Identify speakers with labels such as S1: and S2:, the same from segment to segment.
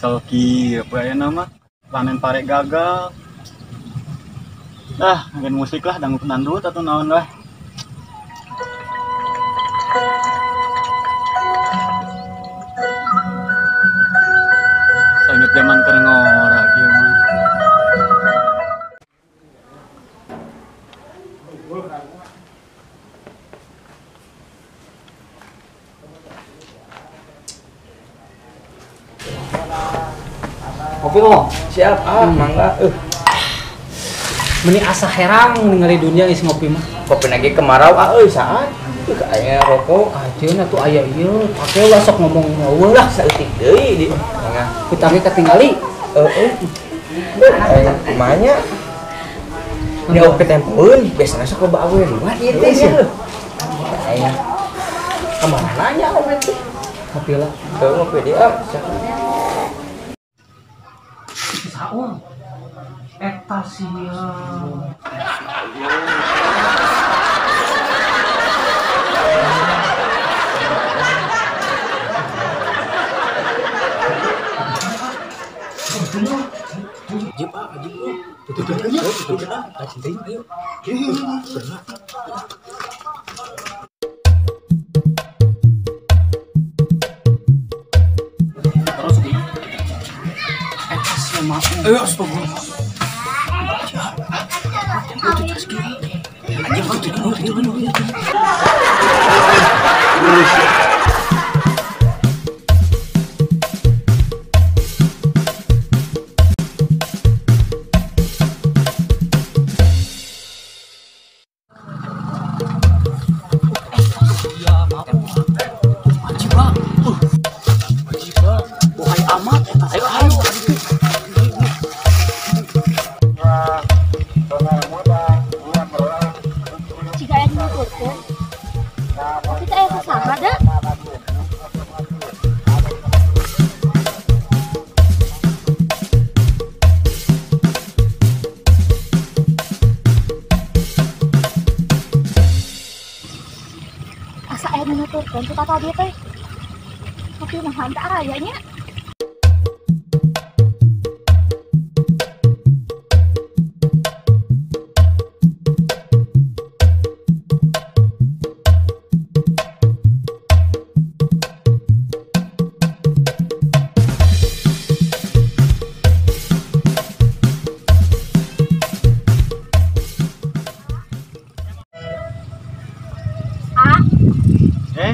S1: Kesel kieu poe ayeuna mah. Panen pare gagal. Ah, ngen musik lah dangdut dangdut atau naon lah. Sangat zaman keur ngora kieu mah.
S2: Kopi lo?
S3: Siap, ah, mangga.
S2: Meni asa herang ningali dunia geus ngopi mah.
S3: Kopi lagi kemarau ah euy saat. Aya rokok
S2: ajeun atuh aya ieu. Pake ulah sok ngomong eueuh
S3: lah saeutik deui di tengah.
S2: Kita ge katingali.
S3: Heeh. Aya kumaha nya? Ini oke tempoeun, biasana sok loba awewe luar ieu teh nya. Aya. Kamana nanya oge teh?
S2: Ngopi lah.
S3: Heuh ngopi deui ah.
S2: Saur. Eta sia.
S3: Ajib ah, ajib lu. Tutup aja, tutup ah. Cintain ayo.
S2: Terus eta sia mah. Astagfirullah.
S4: Nuturkeun tu tadi teh. Tapi mah hanta aya nya.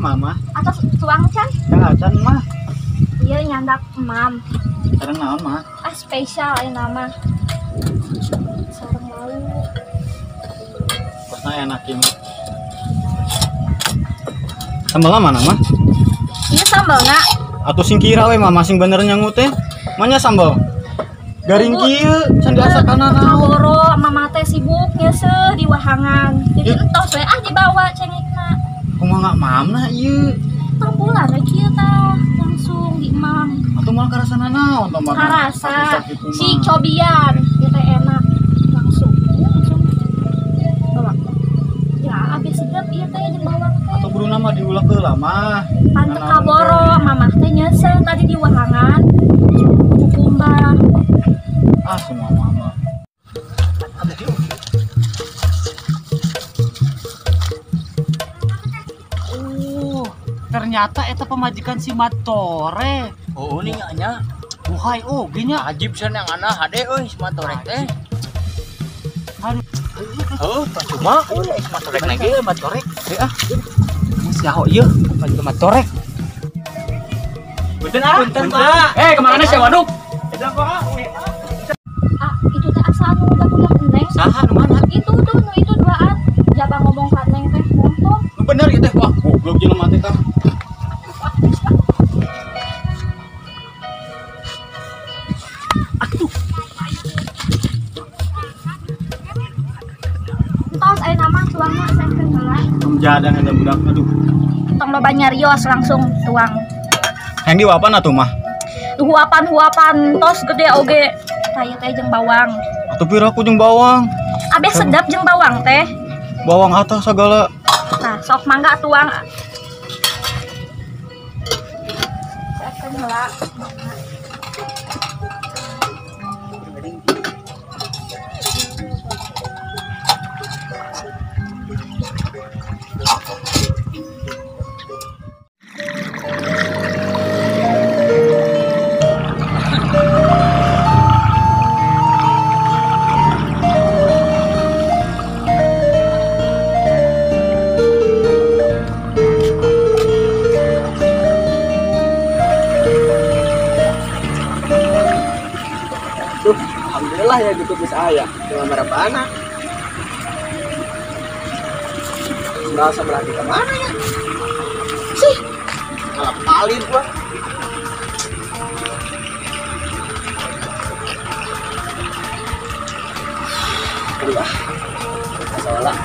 S1: Mama.
S4: Atas tuang can?
S1: Ya can mah.
S4: Iya nyandak mam.
S1: Sareng naon mah?
S4: Ah spesial aya nama. Sareng lauk.
S1: Kosna enak ieu mah. Sambal mana mah?
S4: Iya sambalna.
S1: Atuh sing kira we mah sing bener nyangu teh. Manya sambal? Garing kieu can diasakana naon.
S4: Kaboro mama teh sibuk nyeuseut di wahangan. Jadi entos we ah dibawa cengekna.
S1: Kumaha mamna ieu?
S4: Tong bulan we kieu tah langsung di emam.
S1: Atuh moal karasana naon tong mah?
S4: Karasa si cobian ieu teh enak langsung. Langsung bawang. Ya abis sedep ieu teh jeung bawang teh.
S1: Atuh burungna mah diulek heula mah.
S4: Panteu kaboro mamah teh nyeuseuh tadi di wahangan. Kumbah.
S1: Ah semua mama.
S2: Ternyata eta pemajikan si Matore.
S3: Oh, ini nya.
S2: Buhai oge nya.
S3: Ajib sia yang ana hade euy si Matore teh.
S2: Aduh.
S3: Heuh, cuma euy si Matore lagi Matore.
S2: Heuh ah. Geus yaho ieu pemajikan Matore.
S3: Punten ah, punten Pak.
S2: Kemana sia waduk?
S3: Eta Pak.
S4: Ah, itu teh asa anu budak neng.
S2: Saha nu mana?
S4: Itu tuh nu itu duaan. Jaba ngomong ka neng teh montong.
S1: Nu bener ieu teh. Wah, goblok jelema teh tah.
S4: Tos aya nama tuangna sakeun heula.
S1: Jadang eta budak aduh.
S4: Tong loba nyarios langsung tuang.
S1: Yang diwapan atuh mah?
S4: Huapan-huapan tos gede oge. Tah ieu teh jeung bawang.
S1: Atuh pira ku jeung bawang?
S4: Abeh sedap jeung bawang teh.
S1: Bawang atas segala.
S4: Nah, sok mangga tuang. Sakeun heula.
S3: Duh, alhamdulillah ya gitu geus aya. Dengan marabana. Merasa berarti ke mana ya? Sih, malah palin gua. Aduh, ah. Masalah.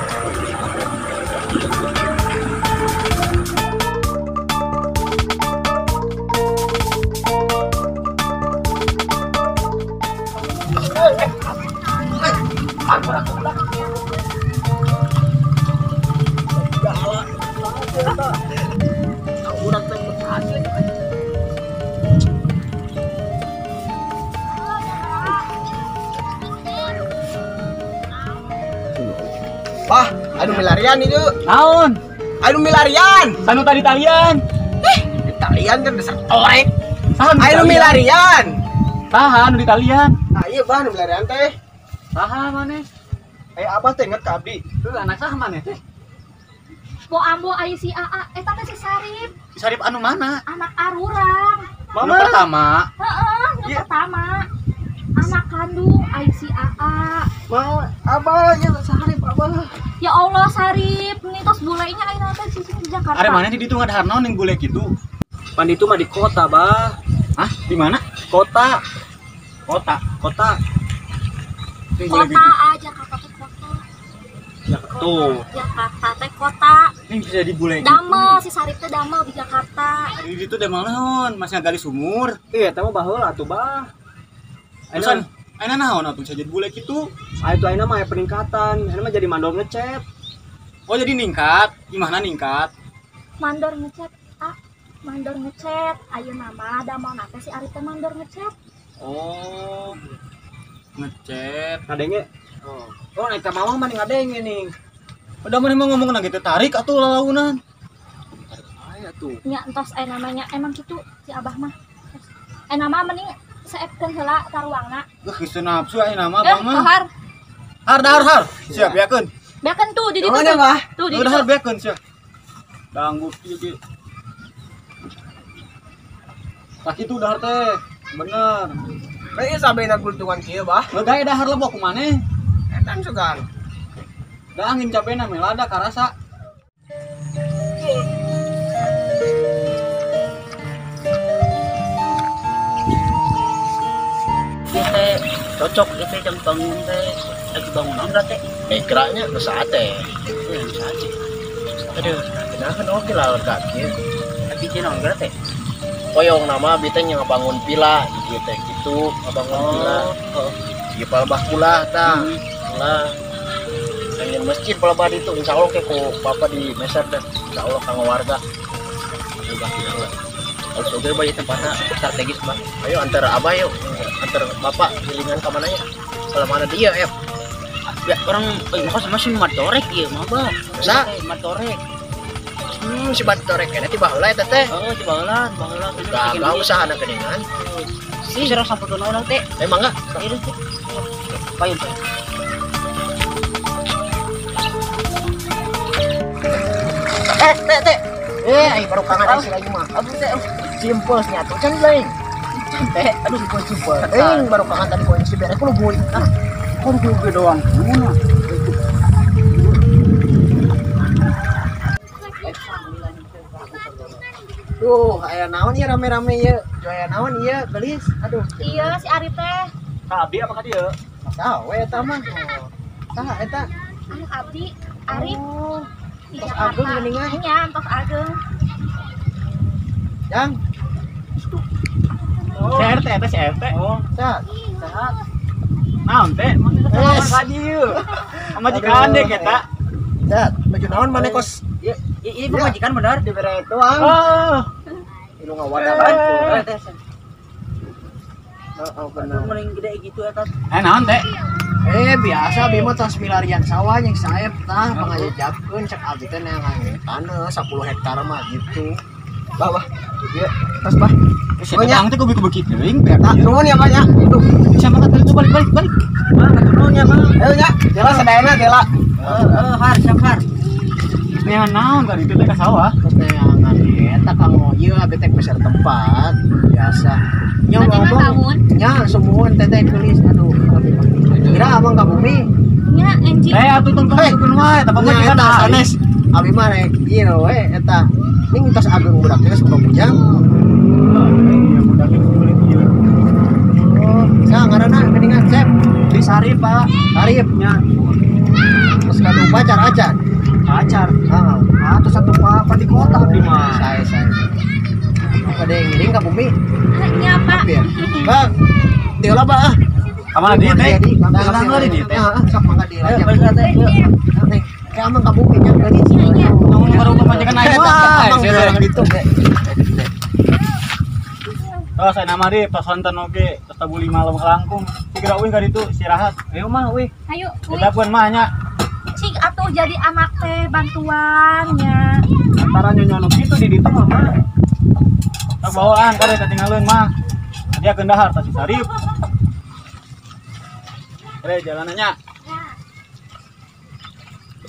S3: Wah, anu milarian itu.
S1: Naon?
S3: Anu milarian.
S1: Sanu tadi talian.
S3: Italian kan dasar torek.
S1: Saha nu
S3: Anu milarian.
S1: Saha nu di talian?
S3: Nah, iya bah anu milarian teh.
S1: Saha maneh?
S3: Abah teh inget ka abdi.
S1: Heuh, anak saha maneh teh?
S4: Bo ambo aya si AA, eta teh si Sarip.
S1: Si Sarip anu mana?
S4: Anak arurang.
S1: Mama nu pertama.
S4: Heeh, nu pertama. Anak kandung aya si AA.
S3: Mau abah ya Sarip abah.
S4: Ya Allah Sarip, ini tos bulenya ayeuna teh di Jakarta.
S1: Are mana di ditu ngadahar naon ning bule kitu?
S2: Pan itu mah di kota, Bah.
S1: Hah? Di mana?
S2: Kota.
S1: Kota.
S2: Kota.
S4: Kota aja Jakarta teh kota.
S2: Ya, tuh.
S4: Jakarta teh kota.
S1: Ini bisa jadi bule gitu.
S4: Damel si Sarip teh damel di Jakarta.
S1: Di ditu damel naon? Masih ngagali sumur.
S2: Iya, eta mah baheula atuh, Bah.
S1: Terusan ayeuna naon atuh bisa jadi bule kitu?
S2: Ah, itu ayeuna mah aya peningkatan. Ayeuna mah jadi mandor ngecet.
S1: Oh, jadi ningkat. Gimana ningkat?
S4: Mandor ngecet, ah. Mandor ngecet. Ayeuna mah damelna teh si Arif teh mandor ngecet.
S1: Oh. Ngecet.
S2: Ngadenge. Oh. Oh, naik ka mama mah ngadenge nih.
S1: Udah mana mau ngomong gitu tarik atuh lalaunan.
S2: Tarik aya tuh.
S4: Nya entos namanya emang kitu si Abah mah. Nama mending seepkeun heula taruangna.
S1: Geus nafsu ayeuna mah Abah mah.
S4: Har.
S1: Har dahar har. Siap beakeun.
S4: Beakeun tuh di ditu. Tuh di ditu.
S1: Dahar beakeun siap. Danggut kieu ge. Tah kitu dahar teh. Bener.
S3: Bae sabena gultungan kieu bah.
S1: Legae dahar lebok kumaneh.
S3: Etan sugan.
S1: Da angin capena melada karasa.
S5: Ieu teh cocok ieu teh jang bangun teh lagi bangun naon teh?
S6: Geraknya nu saat teh.
S5: Nu saat.
S6: Aduh, kenakan oke lah kaki.
S5: Tapi teh naon gerak teh?
S6: Koyong nama abi teh ngabangun pila ieu teh kitu, ngabangun pila.
S5: Oh.
S6: Ieu palebah pula tah. Lah. Pengen masjid palebah ditu insyaallah ke ku bapak di meser teh. Insyaallah kanggo warga. Ayo bah.
S5: Kalau oge bae tempatna strategis mah.
S6: Ayo antar abah yuk, antar bapak gilingan ka mana ya? Kalau mana dia ya?
S5: Ya orang mah sama si Matorek ieu mah bah.
S6: Sa?
S5: Matorek.
S6: Si Matorek kene ti baheula eta teh.
S5: Oh, ti baheula, baheula.
S6: Gagal usahana geuningan.
S5: Si serang sampurna urang teh.
S6: Emang enggak?
S5: Ieu teh. Payun teh.
S6: Teh, teh. Ai baru kangen si lagi mah.
S5: Aduh teh.
S6: Simpel nya tuh can lain.
S5: Teh,
S6: aduh simpel simpel. Baru kangen tadi koin si berek lu boy.
S1: Ah, kok gue doang.
S3: Duh, aya naon ieu rame-rame ieu? Aya naon ieu, gelis. Aduh.
S4: Iya, si Arif teh.
S1: Ka abdi apa ka dieu?
S3: Saha we eta mah? Saha eta?
S4: Anak abdi, Arif.
S3: Oh,
S4: di
S3: tos
S4: Jakarta.
S3: Ageng geuningan.
S4: Nya, tos ageng.
S3: Jang.
S1: Oh. Si RT eta si RT.
S2: Oh,
S3: Saha?
S2: sehat.
S1: Naon teh? Mun
S3: Yes.
S1: ka dieu. Pamajikan deh eta.
S3: Sehat. Baju naon maneh kos?
S5: Iya, ini pemajikan benar.
S3: Dibere tuang.
S1: Oh.
S3: Lu ngawadakan.
S5: Teh.
S3: Heeh, bener.
S5: Mending gede gitu eta.
S1: Naon teh?
S3: Biasa abi mah tas milarian sawah jeung saep tah pangajajabkeun cek abdi teh neangan taneuh 10 hektar mah gitu. Bah, bah. Ieu tas bah.
S1: Si Bang teh kubi-kubi teuing
S3: Tah, nuhun ya, Pak ya. Aduh,
S1: sama ka teu balik balik balik.
S5: Bang, atuh nuhun ya, Bang.
S3: Ayo nya, jela sadayana jela.
S5: Heeh, har, siap har.
S1: Nih naon ka ditu teh ka sawah?
S6: Keteangan eta kanggo ieu abi teh meser tempat biasa. Nya ngomong. Nya sumuhun teteh geulis aduh abi mah. Kira abang ka bumi.
S4: Nya enjing.
S1: Eh atuh tong tong wae eta pamajikan
S6: sanes. Abi mah rek ieu we eta. Ning tos ageung budak teh geus boga bujang.
S1: Iya budak geus kulit ieu.
S6: Oh, sa ngaranna geuningan Sep.
S1: Di Sarip, Pak.
S6: Sarip
S1: nya.
S6: Terus kadu pacar acan.
S1: Pacar.
S6: Heeh.
S1: Atuh satu papa di kota abdi mah.
S6: Sae sae. Pada ngiring ka bumi.
S4: Nya, Pak.
S6: Bang. Teu lah, Pak.
S1: Ka mana dieu teh? Ka di dieu teh.
S6: Heeh, sok mangga di rajang. Teh. Kayak amang ka bumi nya geulis.
S1: Amun baru pamajikan aing wae.
S6: Amang urang ditu ge.
S1: Oh, saya nama di tos sonten oge, tos tabuli malam langkung. Segera uing ka ditu istirahat. Ayo mah uih.
S4: Ayo, uih.
S1: Dapuan mah nya.
S4: Cing atuh jadi anak teh bantuannya.
S1: Antara nyonyono kitu di ditu mah mah. Tak bawaan kade katinggalkeun mah. Dia kendahar tas si Sarip. Kade jalanannya.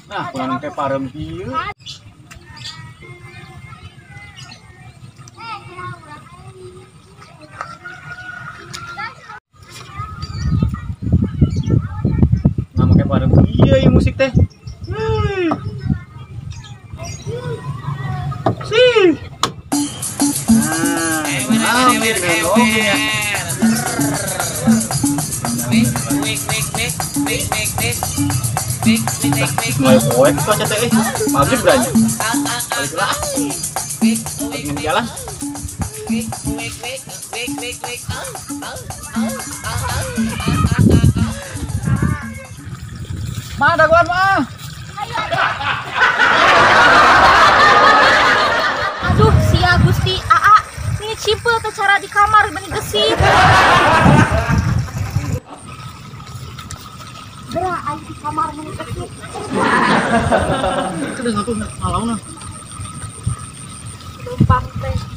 S1: Nah, kurang teh parem kieu. Nah, make parem kieu ieu musik teh. Sih. Nah, hampir ya. Mulai poek cuaca teh, maghrib berani. Balik lah. Balik jalan. Ma, dagoan ma.
S4: Aduh, sia Gusti Aa, ini cipel teh cara di kamar meni gesit. Gerak aing di kamar meni gesit.
S1: Itu udah satu ngalauna.
S4: Lumpang teh.